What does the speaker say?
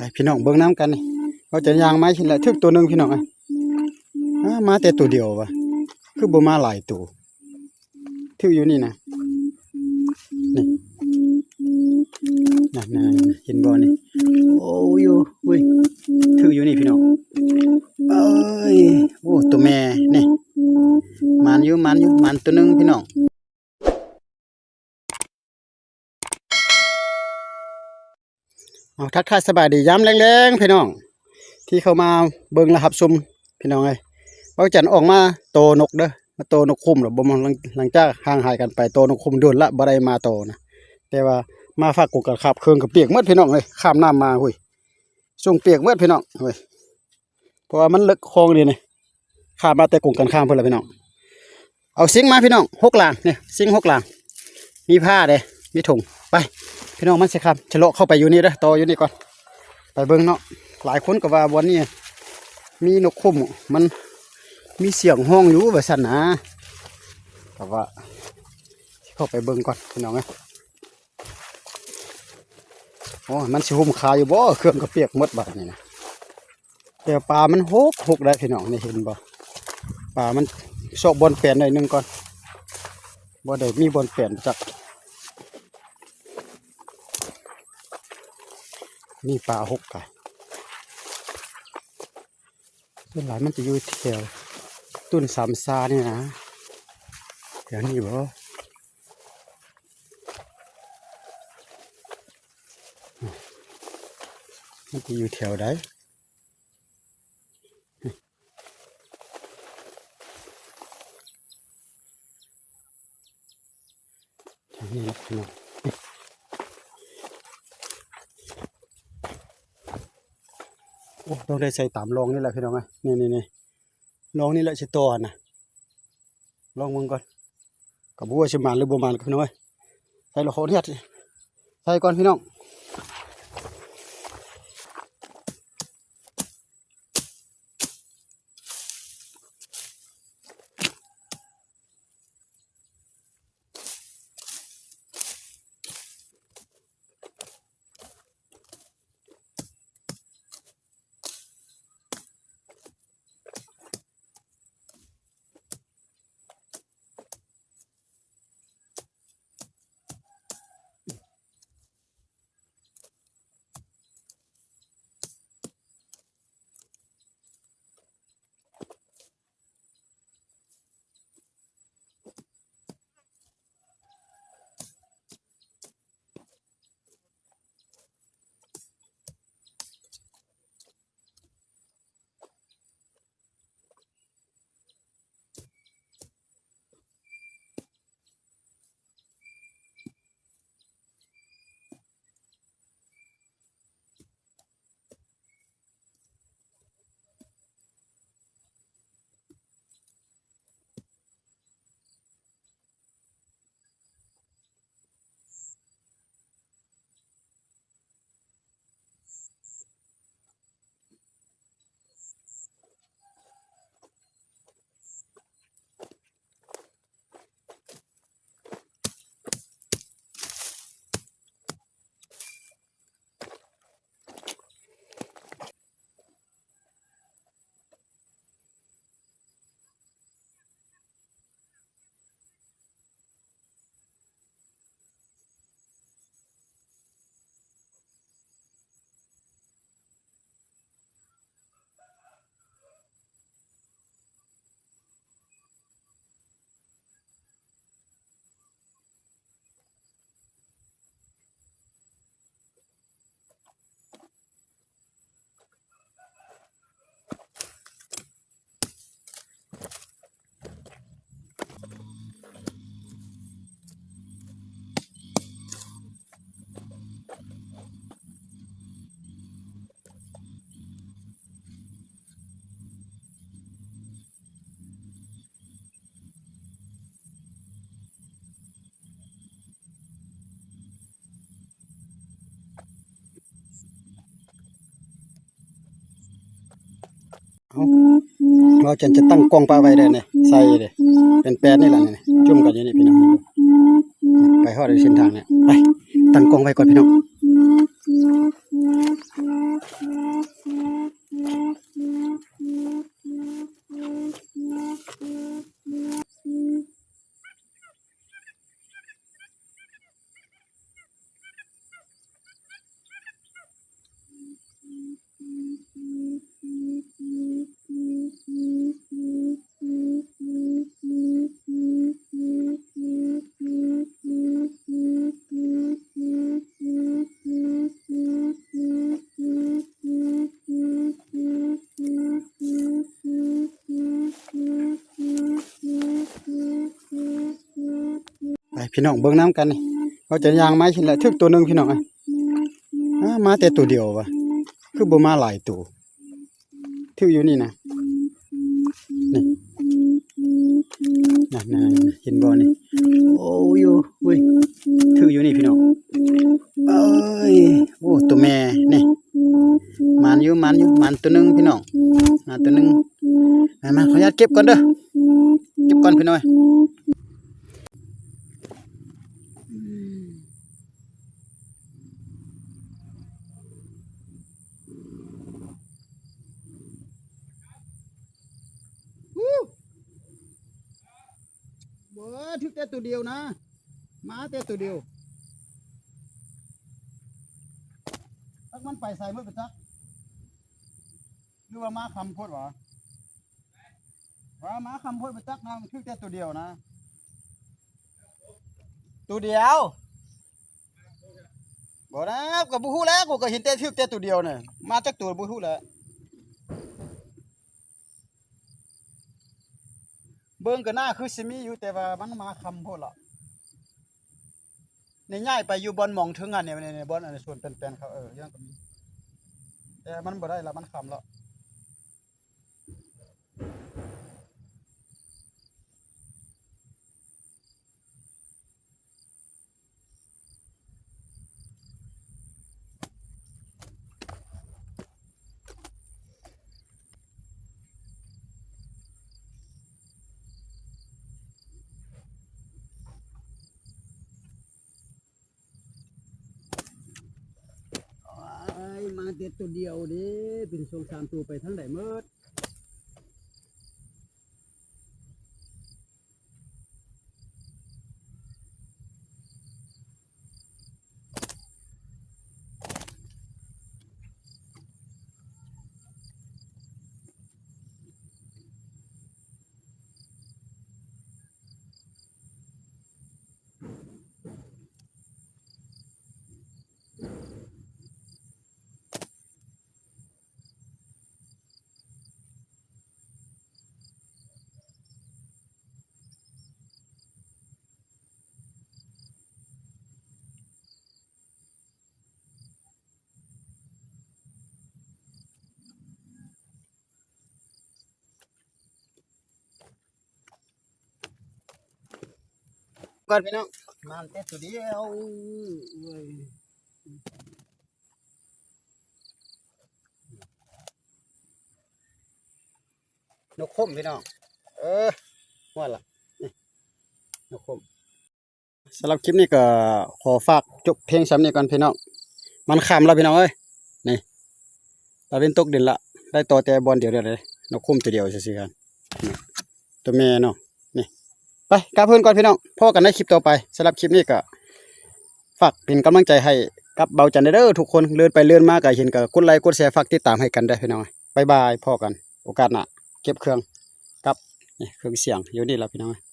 ໄປພີ່ນ້ອງເບິ່ງນຳກັນນີ້ ເຮົາຈະຍ່າງມາຊິແຫຼະ ຖືກໂຕໜຶ່ງພີ່ນ້ອງເອີຍ. ອາ ມາແຕ່ໂຕດຽວວະ ຄືບໍ່ມາຫຼາຍໂຕ. ຖືກຢູ່ນີ້ນະ ນີ້ ນັ້ນໆໆ ເຫັນບໍ່ນີ້? ໂອ້ຍ ໂອ້ຍ ຖືກຢູ່ນີ້ພີ່ນ້ອງເອີຍ. ໂອ້ ໂຕແມ່ນີ້ ໝານຢູ່ ໝານຢູ່ ໝານໂຕໜຶ່ງພີ່ນ້ອງ. ເອົາ ທັກທາຍສະບາຍດີຍາມແລງໆ ພີ່ນ້ອງ ທີ່ເຂົ້າມາເບິ່ງ ແລະ ຮັບຊົມ ພີ່ນ້ອງເອີຍ. ເວົ້າຈັນອອກມາໂຕນົກເດີ ມາໂຕນົກຂຸມແລ້ວ ບໍ່ ຫຼັງ ຫຼັງຈາກຫ່າງຫາຍກັນໄປ ໂຕນົກຂຸມດົນລະ ບໍ່ໄດ້ມາໂຕນະ. ແຕ່ວ່າມາຟາກກົງກັນຄາບ ເຄື່ອງກໍປຽກໝົດ ພີ່ນ້ອງເອີຍ. ຂ້າມນ້ຳມາ ຫຸ້ຍ ສົ່ງປຽກໝົດ ພີ່ນ້ອງ ຫຸ້ຍ. ເພາະວ່າມັນເລິກ ຄອງນີ້ນີ້ ຂ້າມມາແຕ່ກົງກັນຂ້າມພຸ້ນລະພີ່ນ້ອງ. ເອົາຊິງມາພີ່ນ້ອງ ຫົກຫຼັງນີ້ ຊິງຫົກຫຼັງ ມີຜ້າເດ້ ມີຖົງ. ໄປພີ່ນ້ອງ ມັນຊິຂ້າມ ຈະເລາະເຂົ້າໄປຢູ່ນີ້ເດີ ຕໍ່ຢູ່ນີ້ກ່ອນ ໄປເບິ່ງເນາະ. ຫຼາຍຄົນກໍວ່າບ່ອນນີ້ມີນົກຂຸມ ມັນມີສຽງຮ້ອງຢູ່ວ່າຊັ້ນນະ ກໍວ່າຊິເຂົ້າໄປເບິ່ງກ່ອນ ພີ່ນ້ອງເອີຍ. ໂອ້ ມັນຊິຫຸ້ມຄາຢູ່ບໍ່? ເຄື່ອງກໍປຽກໝົດບາດນີ້ນະ. ແຕ່ປາມັນຫົກ ຫົກໄດ໋ພີ່ນ້ອງ ນີ້ເຫັນບໍ່? ປາມັນຊອກບ່ອນແປນໜ້ອຍໜຶ່ງກ່ອນ ບໍ່ໄດ້ມີບ່ອນແປນຈັກ. ນີ້ປາຫົກກະ ສ່ວນຫຼາຍມັນຈະຢູ່ແຖວຕຸ້ນສາມຊານີ້ນະ ແຖວນີ້ບໍ່? ມັນຈະຢູ່ແຖວໃດ? ນີ້ແຫຼະພີ່ນ້ອງ ໂອ້ ຕ້ອງໄດ້ໃສ່ຕາມຮ່ອງນີ້ແຫຼະພີ່ນ້ອງເອີຍ. ນີ້ໆໆ ຮ່ອງນີ້ແຫຼະຊິຕໍ່ຫັ້ນນະ ລອງເບິ່ງກ່ອນ ກໍບໍ່ຮູ້ວ່າຊິໝານຫຼືບໍ່ໝານພີ່ນ້ອງເອີຍ. ໃສ່ລະຂໍອະນຸຍາດໃສ່ກ່ອນພີ່ນ້ອງ. ເອົາ ເຮົາຈະ ຈະຕັ້ງກ້ອງປະໄວ້ໄດ້ນີ້ ໃສ່ເດ້ ເປັນແປນນີ້ລະນີ້ ຈຸ້ມກັນຢູ່ນີ້ພີ່ນ້ອງ. ໄປຮອດເສັ້ນທາງນີ້ ໄປ ຕັ້ງກ້ອງໄວ້ກ່ອນພີ່ນ້ອງ. ພີ່ນ້ອງເບິ່ງນຳກັນນີ້ ເຮົາຈະຍ່າງມາເຫັນແຫຼະ ຖືກໂຕໜຶ່ງພີ່ນ້ອງເອີຍ. ອາ ມາແຕ່ໂຕດຽວວະ ຄືບໍ່ມາຫຼາຍໂຕ. ຖືກຢູ່ນີ້ນະ ນີ້ ນັ້ນໆ ເຫັນບໍ່ນີ້? ໂອ້ຍ ໂອ້ຍ ຖືກຢູ່ນີ້ພີ່ນ້ອງເອີຍ. ໂອ້ ໂຕແມ່ນີ້ ໝານຢູ່ ໝານຢູ່ ໝານໂຕໜຶ່ງພີ່ນ້ອງ ໝານໂຕໜຶ່ງ. ມາ ມາ ຂໍອະນຸຍາດເກັບກ່ອນເດີ ເກັບກ່ອນພີ່ນ້ອງ. ບໍ່ ຖືກແຕ່ໂຕດຽວນະ ມາແຕ່ໂຕດຽວ. ຈັກມັນໄປໃສໝົດປະຈັກ ຫຼືວ່າມາຄ່ຳໂພດຫວາ? ວ່າມາຄ່ຳໂພດປະຈັກນະ ມັນຖືກແຕ່ໂຕດຽວນະ ໂຕດຽວ. ບໍ່ນະ ກໍບໍ່ຮູ້ແຫຼະ ກູກໍເຫັນແຕ່ຖືກແຕ່ໂຕດຽວນະ ມາຈັກໂຕບໍ່ຮູ້ແຫຼະ. ເບິ່ງກໍໜ້າຄືຊິມີຢູ່ ແຕ່ວ່າມັນມາຄ່ຳໂພດລະ. ນີ້ຍ້າຍໄປຢູ່ບ່ອນໝອງເທິງຫັ້ນ ນີ້ ນີ້ ບ່ອນອັນສວນແປນໆ ເຂົາ ເອີ ຍັງກໍມີ ແຕ່ມັນບໍ່ໄດ້ລະ ມັນຄ່ຳລະ. ອ້າຍ ມາແຕ່ໂຕດຽວເດ້ ເປັນສອງສາມໂຕໄປທາງໃດໝົດ? ກ່ອນພີ່ນ້ອງ ມາແຕ່ໂຕດຽວ ໂອ້ຍ ນົກຂົມພີ່ນ້ອງ ເອີ ຮອດລະ ນີ້ ນົກຂົມ. ສຳລັບຄລິບນີ້ກໍຂໍຝາກຈົບພຽງສ່ຳນີ້ກ່ອນພີ່ນ້ອງ ມັນຄ່ຳແລ້ວພີ່ນ້ອງເອີຍ ນີ້ ຕາເວັນຕົກດິນລະ ໄດ້ຕໍ່ແຕ່ບ່ອນດຽວເລີຍ ນົກຂົມໂຕດຽວຊື່ໆ ນີ້ ໂຕແມ່ເນາະ ນີ້ ໄປກັບເຮືອນກ່ອນພີ່ນ້ອງ ພໍ້ກັນໃນຄລິບຕໍ່ໄປ. ສຳລັບຄລິບນີ້ກໍຝາກເປັນກຳລັງໃຈໃຫ້ກັບເບົາຈັນເດີ ທຸກຄົນ ເລີນໄປເລີນມາກໍເຫັນກໍກົດໄລກົດແຊ ຝາກຕິດຕາມໃຫ້ກັນເດີພີ່ນ້ອງ ບາຍບາຍ ພໍ້ກັນໂອກາດໜ້າ ເກັບເຄື່ອງກັບ ນີ້ ເຄື່ອງສຽງຢູ່ນີ້ລະພີ່ນ້ອງ.